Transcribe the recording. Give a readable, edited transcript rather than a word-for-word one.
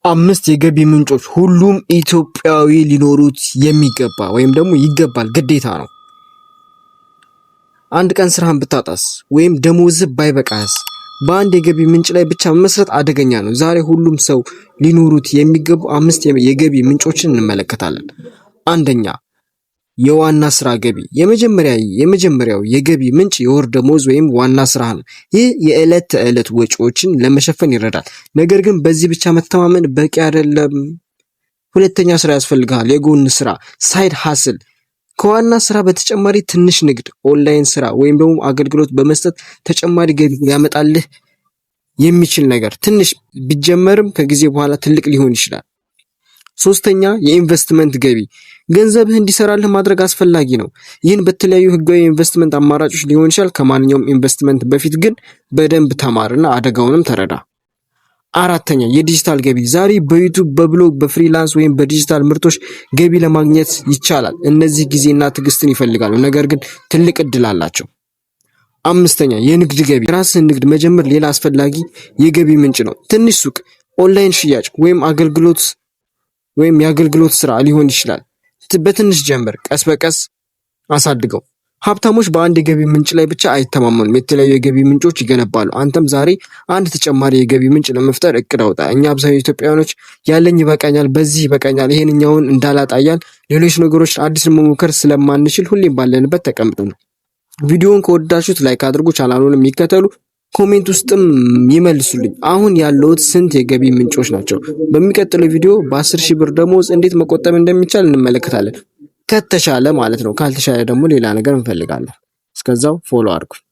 አምስት የገቢ ምንጮች ሁሉም ኢትዮጵያዊ ሊኖሩት የሚገባ ወይም ደግሞ ይገባል፣ ግዴታ ነው። አንድ ቀን ስራህን ብታጣስ ወይም ደሞዝህ ባይበቃስ በአንድ የገቢ ምንጭ ላይ ብቻ መመስረት አደገኛ ነው። ዛሬ ሁሉም ሰው ሊኖሩት የሚገቡ አምስት የገቢ ምንጮችን እንመለከታለን። አንደኛ፣ የዋና ስራ ገቢ። የመጀመሪያው የገቢ ምንጭ የወር ደመወዝ ወይም ዋና ስራ ነው። ይህ የዕለት ተዕለት ወጪዎችን ለመሸፈን ይረዳል። ነገር ግን በዚህ ብቻ መተማመን በቂ አይደለም። ሁለተኛ ስራ ያስፈልግሃል። የጎን ስራ፣ side hustle። ከዋና ስራ በተጨማሪ ትንሽ ንግድ፣ ኦንላይን ስራ ወይም ደግሞ አገልግሎት በመስጠት ተጨማሪ ገቢ ሊያመጣልህ የሚችል ነገር ትንሽ ቢጀመርም ከጊዜ በኋላ ትልቅ ሊሆን ይችላል። ሶስተኛ፣ የኢንቨስትመንት ገቢ። ገንዘብህ እንዲሰራልህ ማድረግ አስፈላጊ ነው። ይህን በተለያዩ ህጋዊ የኢንቨስትመንት አማራጮች ሊሆን ይችላል። ከማንኛውም ኢንቨስትመንት በፊት ግን በደንብ ተማርና አደጋውንም ተረዳ። አራተኛ፣ የዲጂታል ገቢ። ዛሬ በ YouTube፣ በ blog፣ በ freelance ወይም በዲጂታል ምርቶች ገቢ ለማግኘት ይቻላል። እነዚህ ጊዜና ትዕግስትን ይፈልጋሉ፣ ነገር ግን ትልቅ እድል አላቸው። አምስተኛ፣ የንግድ ገቢ። የራስህን ንግድ መጀመር ሌላ አስፈላጊ የገቢ ምንጭ ነው። ትንሽ ሱቅ፣ ኦንላይን ሽያጭ ወይም አገልግሎት ወይም የአገልግሎት ስራ ሊሆን ይችላል። በትንሽ ጀምር፣ ቀስ በቀስ አሳድገው። ሀብታሞች በአንድ የገቢ ምንጭ ላይ ብቻ አይተማመኑም። የተለያዩ የገቢ ምንጮች ይገነባሉ። አንተም ዛሬ አንድ ተጨማሪ የገቢ ምንጭ ለመፍጠር እቅድ አውጣ። እኛ አብዛኛው ኢትዮጵያውያኖች ያለኝ ይበቃኛል፣ በዚህ ይበቃኛል፣ ይሄንኛውን እንዳላጣ እያልን ሌሎች ነገሮች አዲስ መሞከር ስለማንችል ሁሌም ባለንበት ተቀምጠን ነው። ቪዲዮውን ከወደዳችሁት like አድርጉ፣ ቻናሉንም ይከተሉ፣ comment ውስጥም ይመልሱልኝ። አሁን ያለዎት ስንት የገቢ ምንጮች ናቸው? በሚቀጥለው ቪዲዮ በ10,000 ብር ደሞዝ እንዴት መቆጠብ እንደሚቻል እንመለከታለን። ከተቻለ ማለት ነው። ካልተቻለ ደግሞ ሌላ ነገር እንፈልጋለን። እስከዛው follow አድርጉኝ።